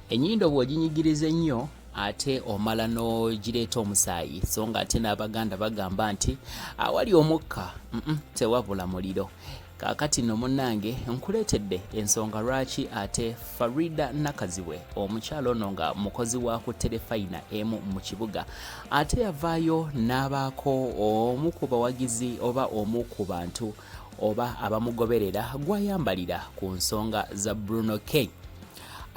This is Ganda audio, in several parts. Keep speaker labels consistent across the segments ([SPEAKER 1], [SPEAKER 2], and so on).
[SPEAKER 1] Ennyindo bw'oginyigiriza ennyo ate omala n'ogireeta omusaayi, so nga ate n'Abaganda bagamba nti awali omukka tewabula muliro. Kaakati nno munnange nkuleetedde ensonga lwaki ate Farida Nakazibwe, omukyala ono nga mukozi wa ku terefayina emu mu kibuga, ate yavaayo n'abaako omu ku bawagizi oba omu ku bantu oba abamugoberera gw'ayambalira ku nsonga za Bruno K.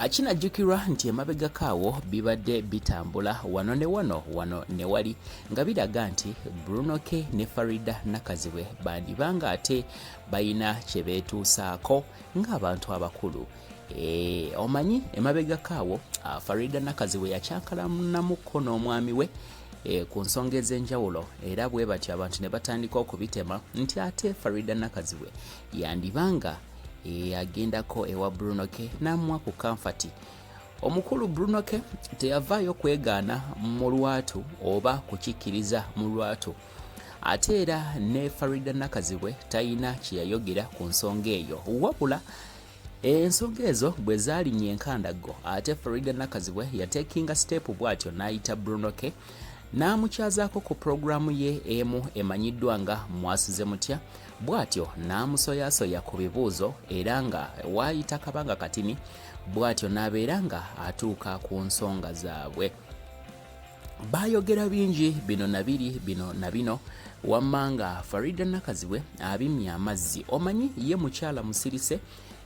[SPEAKER 1] Kinajjukirwa nti emabegako awo bibadde bitambula wano ne wano, wano ne wali nga biraga nti Bruno K ne Farida Nakazibwe bandiba nga ate balina kye beetuusaako ng'abantu abakulu. E, omanyi emabegako awo Farida Nakazibwe yakyankalanamukko n'omwami we e, ku nsonga ez'enjawulo, era bwe batyo abantu ne batandika okubitema nti ate Farida Nakazibwe yandiba nga agendako ewa Bruno K n'amuwa ku kamfati. Omukulu Bruno K teyavaayo kwegaana mu lwatu oba kukikkiriza mu lwatu, ate era ne Farida Nakazibwe talina kye yayogera ku nsonga eyo. Wabula ensonga ezo bwe zaalinnya enkandaggo, ate Farida Nakazibwe yateekinga siteepu bw'atyo n'ayita Bruno K n'amukyazaako ku pulogulaamu ye emu emanyiddwa nga Mwasuze Mutya, bw'atyo n'amusoyasoya ku bibuuzo, era nga waayita kabanga katini bw'atyo n'abeera nga atuuka ku nsonga zaabwe. Baayogera bingi bino na biri, bino na bino, wamma nga Farida Nakazibwe abimye amazzi. Omanyi ye mukyala musirise,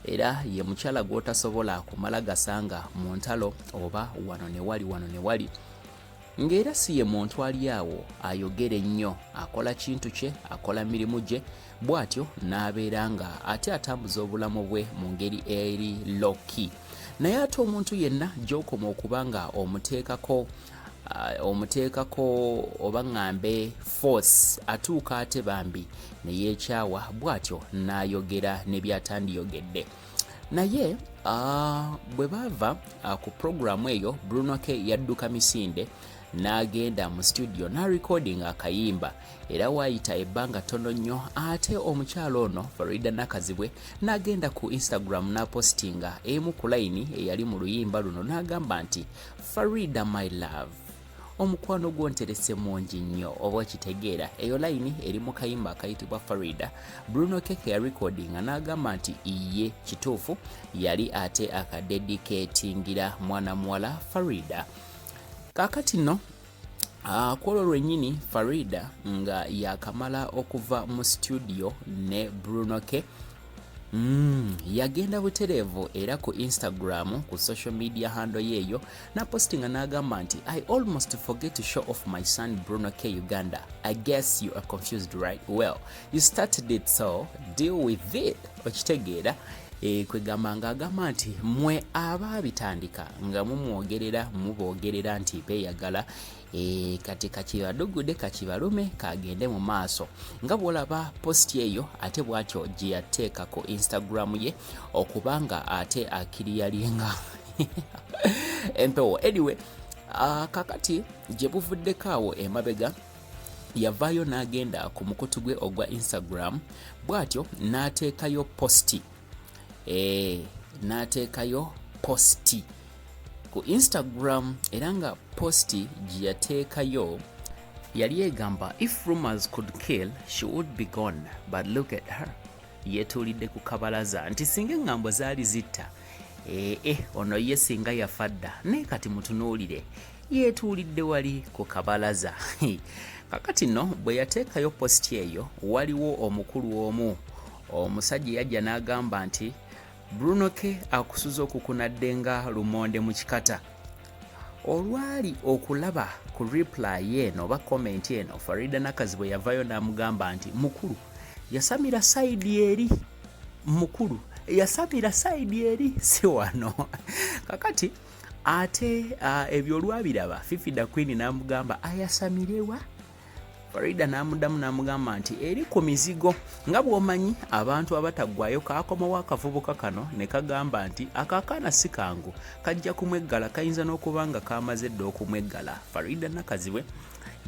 [SPEAKER 1] era ye mukyala gw'otasobola kumala gasanga mu ntalo oba wano ne wali, wano ne wali, ng'era si ye muntu ali awo ayogera ennyo. Akola kintu kye, akola mirimu gye, bw'atyo n'abeera nga ate atambuza obulamu bwe mu ngeri eri low-key. Naye ate omuntu yenna gy'okoma okuba nga omuteekako oba ŋŋambe force, atuuka ate bambi ne yeekyawa, bw'atyo n'ayogera ne by'atandiyogedde. Naye bwe baava ku pulogulaamu eyo, Bruno K yadduka misinde n'agenda mu studio n'arecordinga akayimba, era waayita ebbanga ttono nnyo ate omukyala ono Farida Nakazibwe n'agenda ku Instagram n'apostinga emu ku layini eyali mu luyimba luno, n'agamba nti, "Farida my love, omukwano gwonterese mungi nnyo." Oba okitegeera, eyo layini eri mu kayimba akayitibwa Farida, Bruno K ke yarecordinga, n'agamba nti iye kituufu yali ate akadedicatingira mwana muwala Farida. Kaakati nno kwolwo lwennyini Farida nga yakamala okuva mu studio ne Bruno K, yagenda butereevu era ku Instagram, ku social media handle yeeyo, napostinga n'agamba nti, "I almost forget to show off my son Bruno K Uganda. I guess you are confused, right? Well, you started it, so deal with it." Okitegeera? E, kwegamba ng'agamba nti mwe abaabitandika nga mumwogerera, muboogerera nti beeyagala, e, kati kakibadugude, kakibalume, kagende mu maaso. Nga bw'olaba post eyo, ate bw'atyo gye yateeka ku Instagram ye okubanga ate akiriyalinga empewo. Anyway, kakati gye buvuddeko awo emabega yavaayo n'agenda ku mukutu gwe ogwa Instagram, bw'atyo n'ateekayo post, e, n'ateekayo post ku Instagram, era nga post gye yateekayo yali egamba, "If rumors could kill, she would be gone, but look at her, yeetuulidde ku kabalaza." Nti singa eŋŋambo zaali zitta, ee, ono ye singa yafa dda, naye kati mutunuulire, yeetuulidde wali ku kabalaza. Kakati nno bwe yateekayo post eyo, waliwo omukulu omu omusajja yajja n'agamba nti Bruno K akusuza okukunadde nga lumonde mu kikata. Olwali okulaba ku reply eno oba comment eno, Farida Nakazibwe yavaayo n'amugamba nti mukulu yasamira side eri, mukulu yasamira side eri, si wano. Kakati ate ebyo olwabiraba, Fifi da Queen n'amugamba ayasamirewa. Farida n'amuddamu n'amugamba nti eri ku mizigo. Nga bw'omanyi abantu abataggwayo, kaakomawo akavubuka kano ne kagamba nti akakaana si kangu, kajja kumweggala, kayinza n'okuba nga kamaze dda okumweggala. Farida Nakazibwe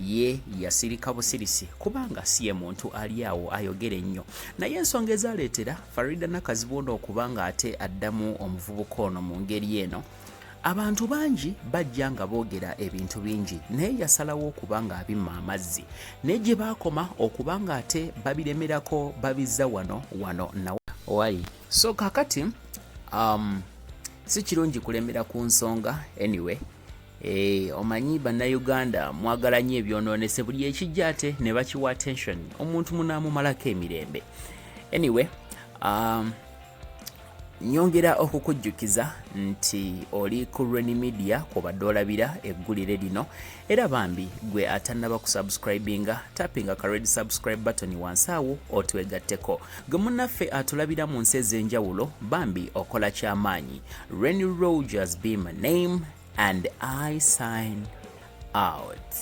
[SPEAKER 1] ye yasirika busirisi kubanga si ye muntu ali awo ayogera ennyo. Naye ensonga ezaleetera Farida Nakazibwe ono okuba nga ate addamu omuvubuka ono mu ngeri eno, Abantu bangi bajja nga boogera ebintu bingi naye yasalawo okuba nga abimma amazzi naye gye baakoma okuba nga ate babiremerako babizza wano wano na wali. So kakati si kirungi kulemera ku nsonga. Anyway, omanyi Bannayuganda mwagala nnyo ebyonoonese, buli ekijja ate ne bakiwa attention, omuntu munaamumalako emirembe. Anyway, nyongera okukujjukiza nti oli ku Reni Media kwobadde olabira eggulire lino, era bambi gwe atannaba kusubscribinga, tapinga ka red subscribe button wansi awo otwegatteko. Gwe munnaffe atulabira mu nsi ez'enjawulo, bambi okola kyamaanyi. Reni Rogers be my name and I sign out.